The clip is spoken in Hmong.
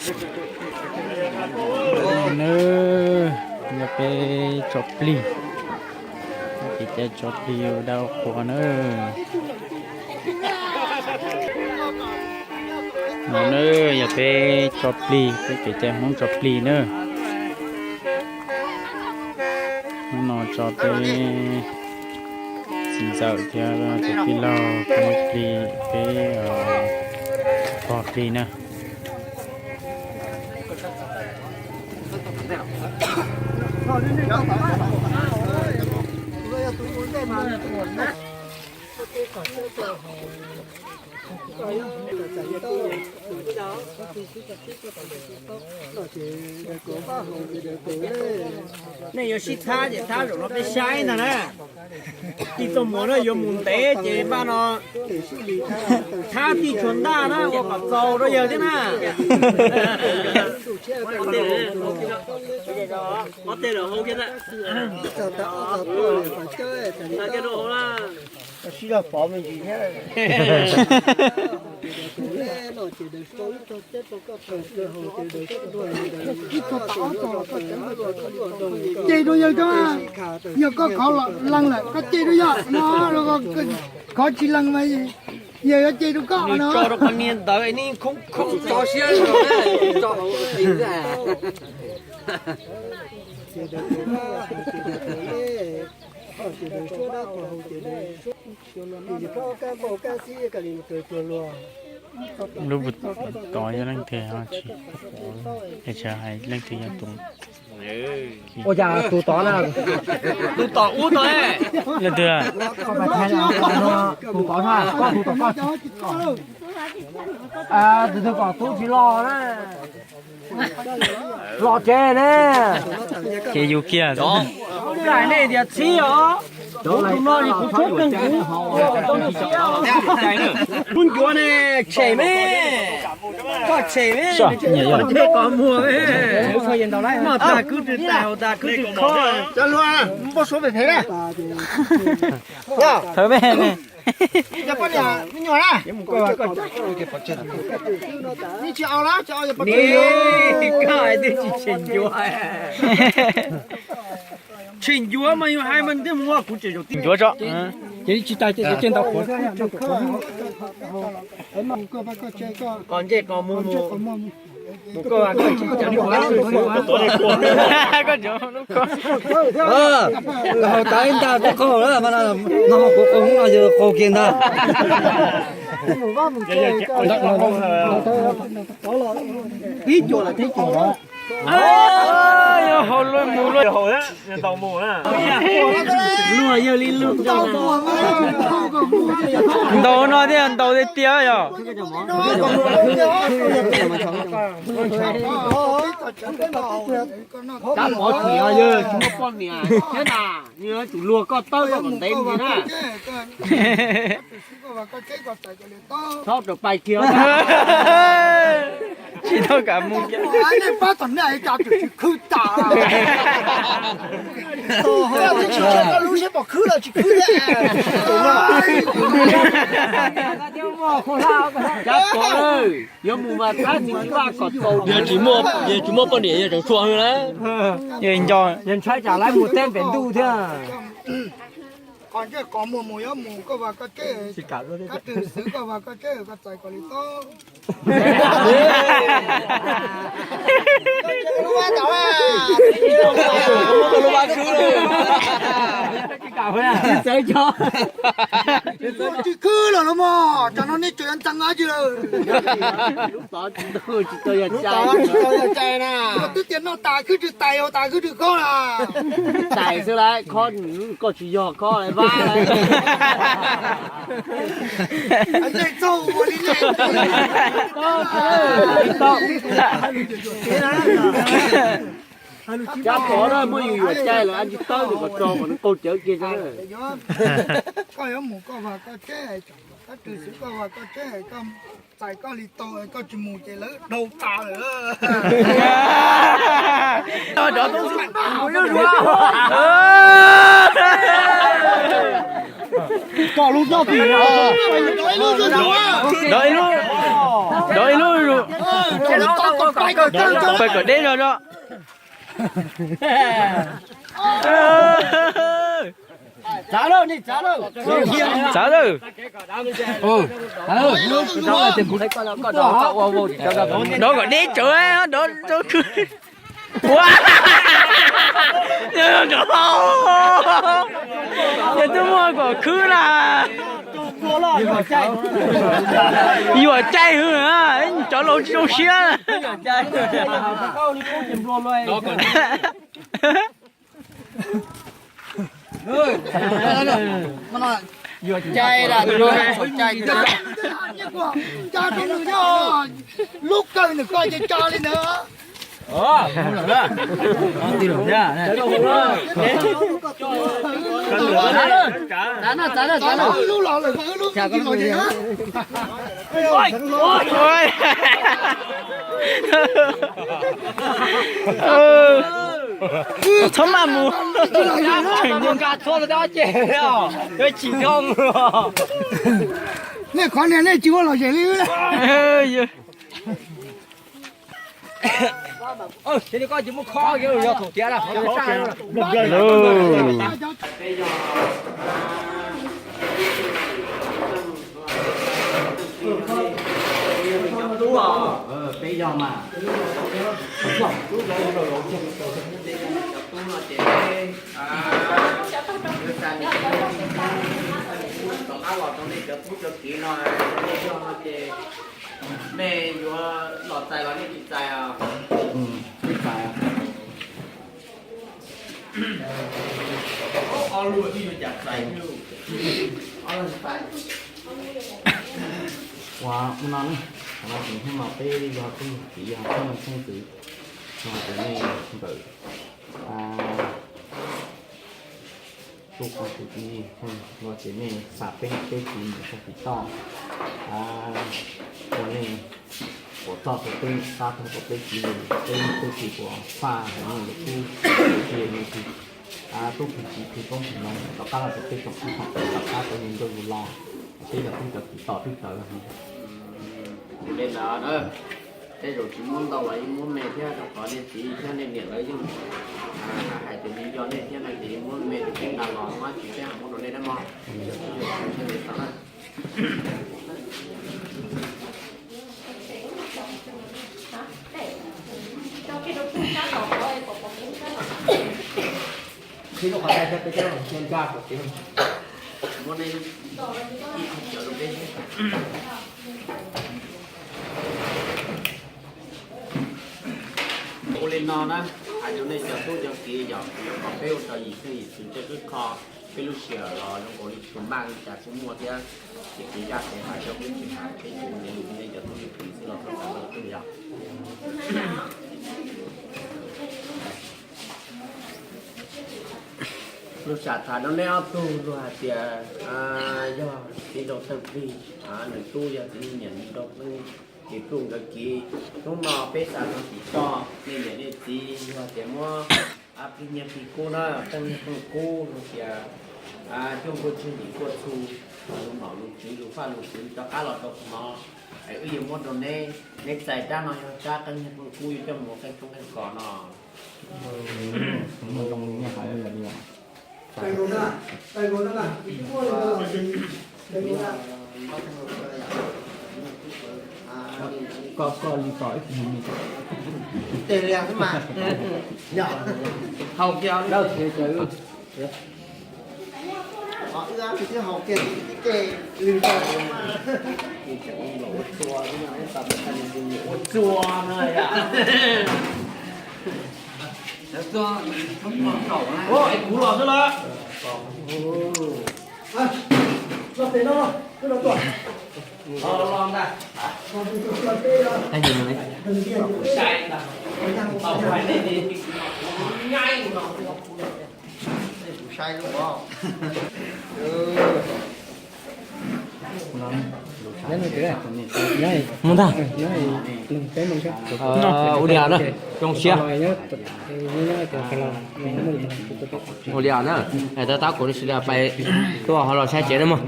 No na, yog peb tso plig, peb kev cai tso plig ua dab ua qhua na. No na, yog peb tso plig, peb kev cai Hmoob tso plig na. Hnub no tso peb txiv ntxawm thiab tus tij laug peb plig, peb pog plig na. Nej yuav sib thab ces thab zaum no peb saib ntag na. Tij Txooj Muas no yuav mus ntev ces npaj no thab tij tshuav ntaj na ua kom txaus rau yawg thiab na. Sib zog pov me ntsis thiab. Ces rau yawg cov, yog koj khov lees lawm koj cem rau yog no, khov tsis lees mas yawg yuav cem rau koj no. Tso rau qhov niag ntawd nej khoob khoob tso siab tso hauv. Lub tod yog leej twg, es tsis hais leej twg yog tus. Ua cas tus tod na? Tus tom ub tod. Leej twg? Tus tod na, koj tus tom koj. Tus twg kom tub tsis los na. Los tsev ne. Ces yus kiag. Hais nej tias txhib os. Kuv tus no es kuv tshub kawg kuv. Kuv ncuav ne, tshem me. Koj tshem me. Ncej qhov muag me. Noj tas kwv tw tais, haus tas kwv tw khob. Cov hluas, npau suav phem phem na. Thawv me. Cov poj niam me nyuam na. Koj hais twb tsis tshem ncuav. Tshem ncuav mas yus hais mas ntiag mus kuv tseem zaum tib ncuav tso. Ces tsis tas ces ntau qhuav. Qos ncej qos muag mus. Koj tsis tshem ncuav. Koj tseem lub ko. Haus tas ib nta koj qaug lawm mas no kuv qaug no yog qaug kiag ntag. Ib cuam lawm tib cuam. Yog haus luaj mus luaj. Luag yog li luag. Ntaus no thiaj ntaus tiag tiag yog. Kab pov thim yog tsis muaj poj niam thiab na, yog tsum luag koj tawb koj kom ntev mus na. Txhob rau pais kiag. Tsis tau kam mus. Nej pab tom nej cas tsis khwb tas. Koj lub siab pom khwb los tsis khwb thiab. Cab pov, yuav mus mas tab tsis vaj kom txaus. Yog tsis muaj, yog tsis muaj poj niam yog tseem tshuav hwv na. Yog nco, yog ntshai tsam lawv mus teb pem ntuj thiab. Qos ntsej qos muag mus yuav mus koj vaj koj tsev, kab tw xwv koj vaj koj tsev koj txais kom li tob. Tsis khwb los los mog, tsam no nej tseem yuav ntxeev dab tsi lawm. Lub tod tsis tau yog cai na. Twb tias noj tas khwb tsis tais, haus tas khwb tsis khob na. Tais xwb lawm, khob koj tsis yog khob lawm vab. Nej txaug ua li nej. Cab pov na, muab yus yuam cai lawm, tsis tawb nws kom tso kom nws qaug cawv kiag. Koj yuav mus koj vaj koj tsev, koj tw xwv koj vaj koj tsev, koj txais koj li tau, koj tsis mus ces lawv dhau tas lawm. Koj lub nyob tim, dov ib lub, dov ib lub. Pais kom deb zog zog. Txav lawm. Dov kom deb tsawv, dov rau khwb. Ua, yog twb muaj kom khwb na. Yuam caij hwv, cov laus tsis zoo siab. Yuam caij, lub kawg nws koj ces tso li ntawd. Wb lub los lawm, wb lub los. Txhob maj mus. Nej qhov niag nej tsis ua lom zem li. Peb yog mas, cov tub no ces, rov qab los rau nej cov tub cov kiv no, nej yog no ces nej yuav los txais los nej tsis txais os? Ob lub twb yuav cas txais. Ua ub no ne, qhov no ces hnub no peb yog tub yog kiv yog txheeb leej txheeb ntxwv, no ces nej nkawm tub ua tus tib neeg los ces nej xa peb peb kiv mus txog tim toj, ua nej puas txoj puas peb mus qab txog puas peb kiv lus, peb tub tsis puas faj haiv neeg lawv kub, tias nej tub phim kiv phim koob phim loo rov qab los rau peb tsoom tub tsoom kiv rov qab tau yug ncauj yug lo, peb yog tub cov kiv tos twb tawv. Kuv li ntawd na, tej zaum tsis muab ntau los yeej muab me thiab, rau qhov nej txiv thiab nej niam lawv yeej hais tias nws yog nej thiab no ces yeej muab me rau peb nqa los mas tsis peb hais muab rau nej dab mog. Ua li no na, hais rau nej cov tub cov kiv yog kom peb ua tau yim xeeb yim xwm tej qwb kho, peb lub sij hawm los zoo nkaus li tsis maj li cas kuj muaj thiab, ces kev zaj kev hais coj peb tsis hais, peb tsis ua ntev lus, nej cov tub cov kiv xwb los txog txog lawm twb yog. Luag sam tham rau nej ob tug luag hais tias yog txiv rau tawg plig, nws tub yog txiv nyiam nws rau plig, ces pluj nkawd kiv. Hnub no peb xa rau tim toj, nej niam nej txiv yog tias muab plig nyiaj plig kub na, pheej nyiaj pheej kub no tias cuaj nkuaj tsheej yim nkuaj txhu, lus nom lus tswv lus faj lus xwv rov qab los rau qhov no, es wb yuav muab rau neb, neb txais rab no yog rab qeej nyiaj qeej kub yuav coj mus ua qeej tshoob qeej kos no. Koj, koj li tos ib tug me. Tes lias xwb mas. Haus kiag. Wb twb haus kiag tej lwg rau mas. Ua txua no yom. Kuv los xwb lawm. Los tes no, los tes no. Kuv saib lub. Mus ntag. Ua li na, zoo siab. Ua li na, tab tab kuv pais tuaj ho los saib tsev na mog.